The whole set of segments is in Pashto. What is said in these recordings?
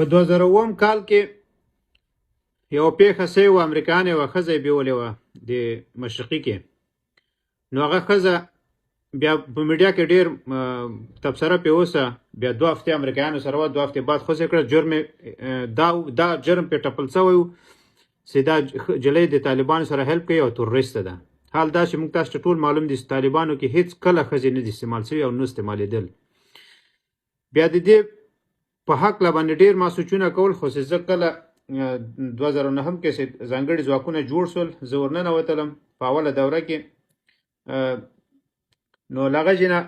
په 2007 کال کې یوه پېښه سوې وه، امریکایانو یوه ښځه یې بیولې وه د مشرقي کې. نو هغه ښځه بیا په میډیا کې ډېر تبصره پرې وسه. بیا 2 هفتې امریکایانو سره وه، 2 هفتې بعد خوشې کړه. جرم یې دا دا جرم پرې ټپل سوی و چې دا جلۍ د طالبانو سره help کوي او تروریست ده. حال دا چې موږ تاسو ته ټول معلوم دي چې طالبانو کې هیڅ کله ښځې نه دي استعمال سوي او نه استعمالېدل. بیا د دې په هکله باندې ډېر ما سوچونه کول، خو چې زه کله 2009 کې چې ځانګړي ځواکونه جوړ سول، زه ورننوتلم په اوله دوره کې. نو له هغه ځای نه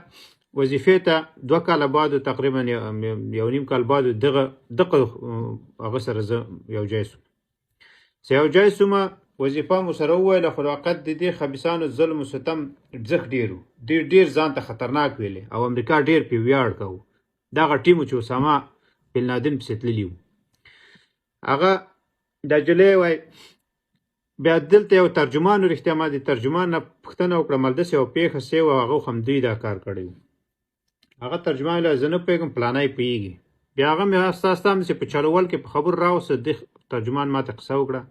وظیفې ته 2 کاله بعد، تقریبا یو نیم کال بعد، دغه هغه سره زه یو ځای سوم. چې یو ځای سوم، وظیفه مو سره وویله، خو واقعیت د دې خبیثانو ظلم و ستم ځښت ډېر و. ډېر ډېر ځان ته خطرناک ویلې او امریکا ډېر پې ویاړ کوو. دغه ټیم چې اسامه بن لادن پسې تللي وو، هغه د جلۍ وای. بیا دلته یو ترجمان و، رښتیا ما د ترجمان نه پوښتنه وکړه، مال داسې یوه پېښه سوې وه، هغه هم دوی دا کار کړی و. هغه ترجمان ویل زه نه پوهېږم، پلانی پوهېږي. بیا هغه مې استا استا همداسې په چلول کې په خبرو راوسته. دې ترجمان ما ته قصه وکړه،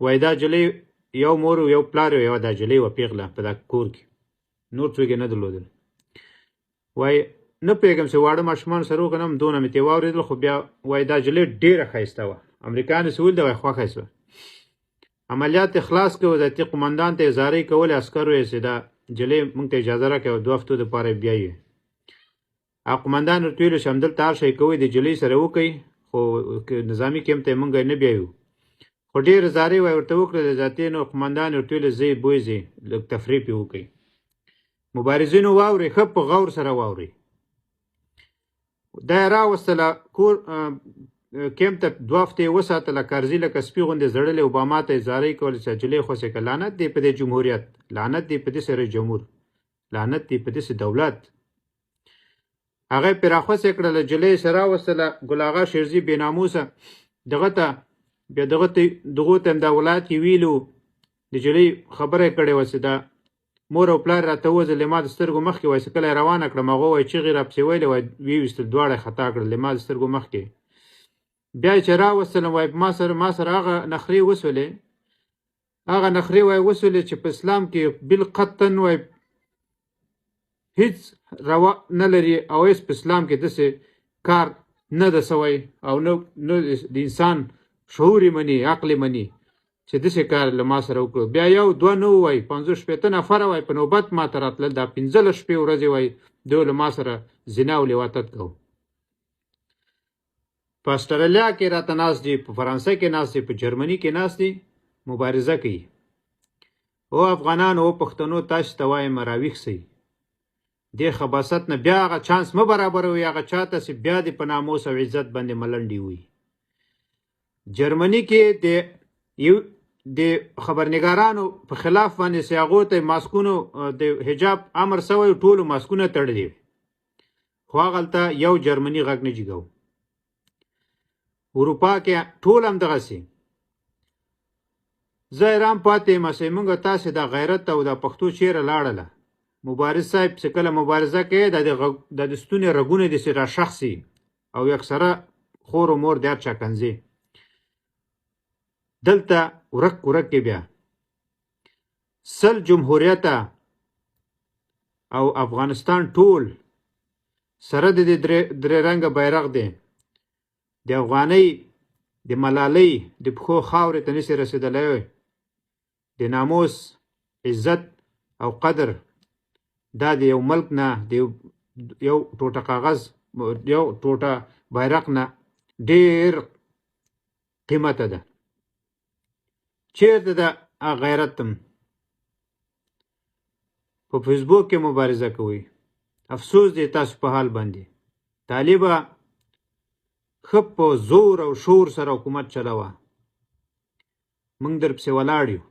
وایي دا جلۍ یو مور و یو پلار و، یوه دا جلۍ وه پېغله په دا کور کې، نور څوک یې نه درلودل. وایي نه پوهېږم چې واړه ماشومان سره وو که نه، دونه مې ترې واورېدل. خو بیا وایي دا جلۍ ډېره ښایسته وه، امریکایانو چې ولیده وایي خوښه شوه. عملیات یې خلاص کړ، ذاتي قومندان ته یې زارۍ کولې، عسکرو یې چې دا جلۍ موږ ته اجازه راکړه او 2 هفتو دپاره یې بیایي. هغه قومندان ورته ویلو چې همدلته هر شی کوئ، د جلۍ سره وکئ، خو نظامي کیمپ ته یې موږ نه بیایو. خو ډېره زارۍ وایي ورته وکړه ذاتي، نو قومندان ورته ویل ځئ بوځئ، لږ تفریح پرې وکئ. مبارزینو واورئ، ښه په غور سره واورئ. دا یې راوستله کور کیمپ ته، 2 هفتې یې وساتله. کرزي لکه سپي غوندې زړلې، اوباما ته یې زارۍ کولې چې جلۍ خوشې کړه. لعنت دی په دې جمهوریت، لعنت دی په دې سره جمهور، لعنت دی په داسې دولت. هغه یې پرې راخوشې کړله، جلۍ یې سره راوستله. ګل اغا شیرزي بې ناموسه دغه ته بیا دغه ته دغو ته هم دا ولایت کې ویلي وو، د جلۍ خبره یې کړې وه چې دا مور او پلار راته ووزل ما د سترګو مخکې. وایي چې کله یې روانه کړم، هغه وایي چیغې راپسې ویلې، وایي ویې ویستل، دواړه یې خطا کړل ما د سترګو مخکې. بیا یې چې راوستلم، وایي ما سره هغه نخرې وسولې، هغه نخرې وایي وسولې چې په اسلام کې بالقطعا وایي هیڅ روا نه لري او هیڅ په اسلام کې داسې کار نه ده سوی او نه د انسان شعور یې مني، عقل یې مني چې داسې کار له ما سره وکړو. بیا یو دوه نه وایي، 65 نفره وایي په نوبت ما ته راتلل. دا 15 شپې ورځې وایي دوی له ما سره زنا او لواطت کوو. په استرالیا کې راته ناست دي، په فرانسه کې ناست دي، په جرمني کې ناست دي، مبارزه کوي. او افغانانو او پښتنو، تاسو ته وایم راویښ سئ. دې خباست نه بیا هغه چانس مه برابروئ هغه چاته چې بیا دې په ناموس او عزت باندې ملنډې وي. جرمني کې د یو د خبرنګارانو په خلاف باندې چې هغو ته ماسکونو د حجاب امر سوی، ټولو ماسکونه تړلي، خو هغلته یو جرمني غږ نه جګاو. اروپا کې ټول هم دغسې. زه حیران پاتې یم چې موږ تاسې دا غیرت او دا پښتو چیرې لاړله؟ مبارز صاحب چې کله مبارزه کوي، د د ستوني رګونه داسې راشخ سي او یکسره خور و مور د هر چا کنځي. دلته ورک ورک کې بیا 100 جمهوریته او افغانستان ټول سره د دې درې رنګه بیرغ دی، د افغانۍ د ملالۍ د پښو خاورې ته نشي رسېدلی. د ناموس، عزت او قدر دا د یو ملک نه، د یو ټوټه کاغذ، یو ټوټه بیرغ نه ډېر قیمته ده. چیرته ده غیرت؟ تم په فیسبوک کې مبارزه کوئ. افسوس دی تاسو په حال باندې. طالبه، ښه په زور او شور سره حکومت چلوه، موږ در پسې ولاړ یو.